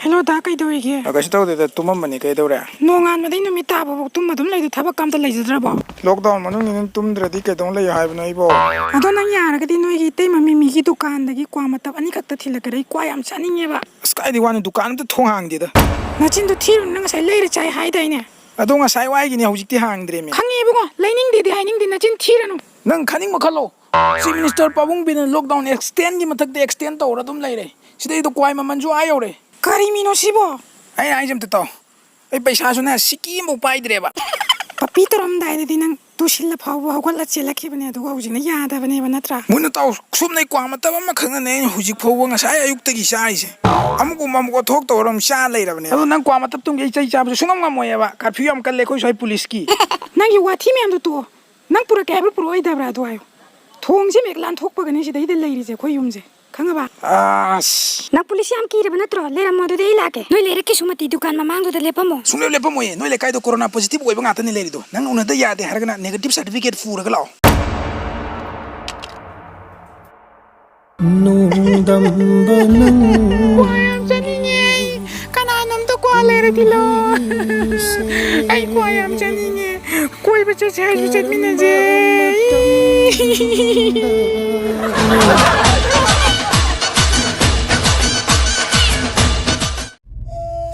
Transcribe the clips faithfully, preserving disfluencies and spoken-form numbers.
Hello ꯗꯥ, ꯀꯩꯗꯧꯔꯤꯒꯦ? ꯑ, ꯀꯩꯁꯨ ꯇꯧꯗꯦꯗ, ꯇꯨꯝꯃꯝꯕꯅꯤ, ꯀꯩꯗꯧꯔꯦ? ꯅꯣꯡꯉꯥꯟꯕꯗꯩ ꯅꯨꯃꯤꯠ ꯇꯥꯕꯐꯥꯎ ꯇꯨꯝꯃ ꯑꯗꯨꯝ ꯂꯩꯗꯣ, ꯊꯕꯛꯀ ꯑꯝꯇ ꯂꯩꯖꯗ꯭ꯔꯕꯣ? ꯂꯣꯛꯗꯥꯎꯟ ꯃꯅꯨꯡꯅꯤ, ꯅꯪ ꯇꯨꯝꯗ꯭ꯔꯗꯤ ꯀꯩꯗꯧ ꯂꯩꯌꯣ ꯍꯥꯏꯕꯅꯣ ꯑꯩꯕꯣ? ꯑꯗꯣ ꯅꯪ ꯌꯥꯔꯒꯗꯤ ꯅꯣꯏꯒꯤ ꯏꯇꯩꯃ ꯃꯤꯃꯤꯒꯤ ꯗꯨꯀꯥꯟꯗꯒꯤ ꯀ꯭ꯋꯥ ꯃꯇꯞ ꯑꯅꯤꯈꯛꯇ ꯊꯤꯜꯂꯛꯀꯦꯔꯥ? ꯑꯩ ꯀ꯭ꯋꯥ ꯌꯥꯝ ꯆꯥꯅꯤꯡꯉꯦꯕ꯫ ꯑꯁ, ꯀꯥꯏꯗꯩ ꯋꯥꯅꯣ, ꯗꯨꯀꯥꯟ ꯑꯝꯇ ꯊꯣꯡ ꯍꯥꯡꯗꯦꯗ꯫ ꯅꯆꯤꯟꯗꯣ ꯊꯤꯔꯨꯅꯨ, ꯅꯪ ꯉꯁꯥꯏ ꯂꯩꯔ ꯆꯥꯏ ꯍꯥꯏꯗꯥꯏꯅꯦ? ꯑꯗꯣ ꯉꯁꯥꯏ ꯋꯥꯏꯒꯤꯅꯦ, ꯍꯧꯖꯤꯛꯇꯤ ꯍꯥꯡꯗ꯭ꯔꯦꯃꯤ꯫ ꯈꯪꯉꯦ ꯏꯕꯨꯡꯉꯣ, ꯂꯩꯅꯤꯡꯗꯦꯗꯤ ꯍꯥꯏꯅꯤꯡꯗꯦ, ꯅꯆꯤꯟ ꯊꯤꯔꯅꯨ꯫ ꯅꯪ ꯈꯟꯅꯤꯡꯕ ꯈꯜꯂꯣ꯫ Chief Minister ꯄꯥꯕꯨꯡꯕꯤꯅ lockdown extendꯒꯤ ꯃꯊꯛꯇ extend ꯇꯧꯔ ꯑꯗꯨꯝ ꯂꯩꯔꯦ꯫ ꯁꯤꯗꯩꯗ ꯀ꯭ꯋꯥꯏ ꯃꯃꯜꯁꯨ ꯑꯥ ꯌꯧꯔꯦ꯫ ꯀꯔꯤ ꯃꯤꯅꯣ ꯁꯤꯕꯣ? ꯑꯩꯅ ꯍꯥꯏꯁꯦ ꯑꯝꯇ ꯇꯥꯎ꯫ ꯑꯩ ꯄꯩꯁꯥꯁꯨꯅꯦ ꯁꯤꯀꯤ ꯑꯃꯐꯥꯎ ꯄꯥꯏꯗ꯭ꯔꯦꯕ꯫ ꯄꯞꯄꯤ ꯇꯧꯔꯝꯗꯥꯏꯗꯗꯤ ꯅꯪ ꯇꯨꯁꯤꯜꯂ ꯐꯥꯎꯕ ꯍꯧꯒꯠꯂ ꯆꯦꯜꯂꯛꯈꯤꯕꯅꯦ, ꯑꯗꯨꯒ ꯍꯧꯖꯤꯛꯅ ꯌꯥꯗꯕꯅꯦꯕ, ꯅꯠꯇ꯭ꯔꯥ? ꯃꯨꯟꯅ ꯇꯥꯎ, ꯁꯣꯝꯗꯩ ꯀ꯭ꯋꯥ ꯃꯇꯞ ꯑꯃꯈꯛꯅꯅꯦ ꯑꯩꯅ ꯍꯧꯖꯤꯛ ꯐꯥꯎꯕ ꯉꯁꯥꯏ ꯑꯌꯨꯛꯇꯒꯤ ꯆꯥꯔꯤꯁꯦ꯫ ꯑꯃꯨꯛ ꯑꯃꯨꯛ ꯑꯣꯟꯊꯣꯛ ꯇꯧꯔ ꯑꯃꯨꯛ ꯆꯥ ꯂꯩꯔꯕꯅꯦ꯫ ꯑꯗꯣ ꯅꯪ ꯀ꯭ꯋꯥ ꯃꯇꯞ ꯇꯨꯝꯒꯦ ꯑꯩ ꯆꯩ ꯆꯥꯕꯁꯨ ꯁꯨꯡꯉꯝ ꯉꯝꯃꯣꯏꯑꯕ꯫ Curfew ꯌꯥꯝ ꯀꯜꯂꯦ ꯑꯩꯈꯣꯏ ꯁ꯭ꯋꯥꯏ ꯄꯨꯂꯤꯁꯀꯤ꯫ ꯅꯪꯒꯤ ꯋꯥꯊꯤ ꯃꯌꯥꯝꯗꯣ ꯇꯣꯛꯑꯣ꯫ ꯅꯪ ꯄꯨꯔꯛꯀꯦ ꯍꯥꯏꯕ꯭ꯔꯣ, ꯄꯨꯔꯛꯑꯣꯏꯗꯕ꯭ꯔꯥ ꯑꯗꯨ ꯍꯥꯏꯌꯨ꯫ ꯊꯣꯡꯁꯤ ꯍꯦꯛ ꯂꯥꯟꯊꯣꯛꯄꯒꯅꯤ ꯁꯤꯗꯩꯗ ꯂꯩꯔꯤꯁꯦ ꯑꯩꯈꯣꯏ ꯌꯨꯝꯁꯦ, ꯈꯪꯉꯕ? ꯑꯁ꯫ ꯅꯪ ꯄꯨꯂꯤꯁ ꯌꯥꯝ ꯀꯤꯔꯕ ꯅꯠꯇ꯭ꯔꯣ? ꯂꯩꯔꯝꯃꯣ, ꯑꯗꯨꯗꯤ ꯑꯩ ꯂꯥꯛꯀꯦ꯫ ꯅꯣꯏ ꯂꯩꯔꯛꯀꯤ ꯁꯨꯃꯇꯤ ꯗꯨꯀꯥꯟ ꯃꯃꯥꯡꯗꯨꯗ ꯂꯦꯞꯄꯝꯃꯣ꯫ ꯁꯨꯡꯂꯦꯞ ꯂꯦꯞꯄꯝꯃꯣꯏꯌꯦ꯫ ꯅꯣꯏ ꯂꯩꯀꯥꯏꯗꯣ corona positive ꯑꯣꯏꯕ ꯉꯥꯛꯇꯅꯤ ꯂꯩꯔꯤꯗꯣ꯫ ꯅꯪ ꯎꯅꯗ ꯌꯥꯗꯦ ꯍꯥꯏꯔꯒꯅ negative certificate ꯄꯨꯔꯒ ꯂꯥꯛꯑꯣ꯫ ꯅꯣꯡꯗꯝꯕ ꯅꯪ꯫ ꯀ꯭ꯋꯥ ꯌꯥꯝ ꯆꯥꯅꯤꯡꯉꯦ ꯑꯩ꯫ ꯀꯅꯥꯅꯣꯝꯇ ꯀ꯭ꯋꯥ ꯂꯩꯔ ꯊꯤꯜꯂꯣ꯫ ꯑꯩ ꯀ꯭ꯋꯥ ꯌꯥꯝ ꯆꯥꯅꯤꯡꯉꯦ꯫ ꯀꯣꯏꯕ ꯆꯠꯁꯦ ꯍꯥꯏꯁꯨ ꯆꯠꯃꯤꯟꯅꯁꯦ꯫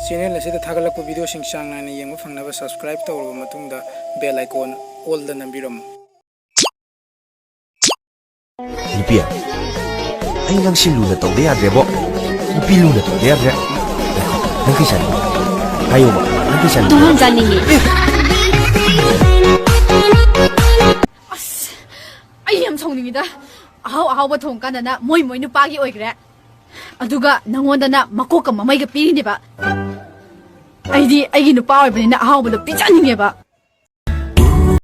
Channel ꯑꯁꯤꯗ ꯊꯥꯒꯠꯂꯛꯄ videoꯁꯤꯡ ꯆꯥꯡ ꯅꯥꯏꯅ ꯌꯦꯡꯕ ꯐꯪꯅꯕ subscribe ꯇꯧꯔꯕ ꯃꯇꯨꯡꯗ bell icon allꯗ ꯅꯝꯕꯤꯔꯝꯃꯨ꯫ ꯅꯨꯄꯤ, ꯑꯩ ꯅꯪꯁꯤ ꯂꯨꯅ ꯇꯧꯗ ꯌꯥꯗ꯭ꯔꯦꯕꯣ꯫ ꯅꯨꯄꯤ ꯂꯨꯅ ꯇꯧꯗ ꯌꯥꯗ꯭ꯔꯦ꯫ ꯅꯪ ꯀꯩ ꯆꯥꯅꯤꯡꯉꯤ? ꯍꯥꯏꯌꯣꯕ, ꯅꯪ ꯀꯩ ꯆꯥꯅꯤꯡꯉꯤ? ꯇꯨꯍꯥꯟ ꯆꯥꯅꯤꯡꯉꯤ꯫ ꯑꯁ, ꯑꯩ ꯌꯥꯝ ꯁꯥꯎꯅꯤꯡꯉꯤꯗ꯫ ꯑꯍꯥꯎ ꯑꯍꯥꯎꯕ ꯊꯣꯡ ꯀꯥꯟꯗꯅ ꯃꯣꯏ ꯃꯣꯏ ꯅꯨꯄꯥꯒꯤ ꯑꯣꯏꯈ꯭ꯔꯦ꯫ ꯑꯗꯨꯒ ꯅꯪꯉꯣꯟꯗꯅ ꯃꯀꯣꯛꯀ ꯃꯃꯩꯒ ꯄꯤꯔꯤꯅꯦꯕ꯫ ꯑꯩꯗꯤ ꯑꯩꯒꯤ ꯅꯨꯄꯥ ꯑꯣꯏꯕꯅꯤꯅ ꯑꯍꯥꯎꯕꯗꯣ ꯄꯤꯖꯅꯤꯡꯉꯦꯕ꯫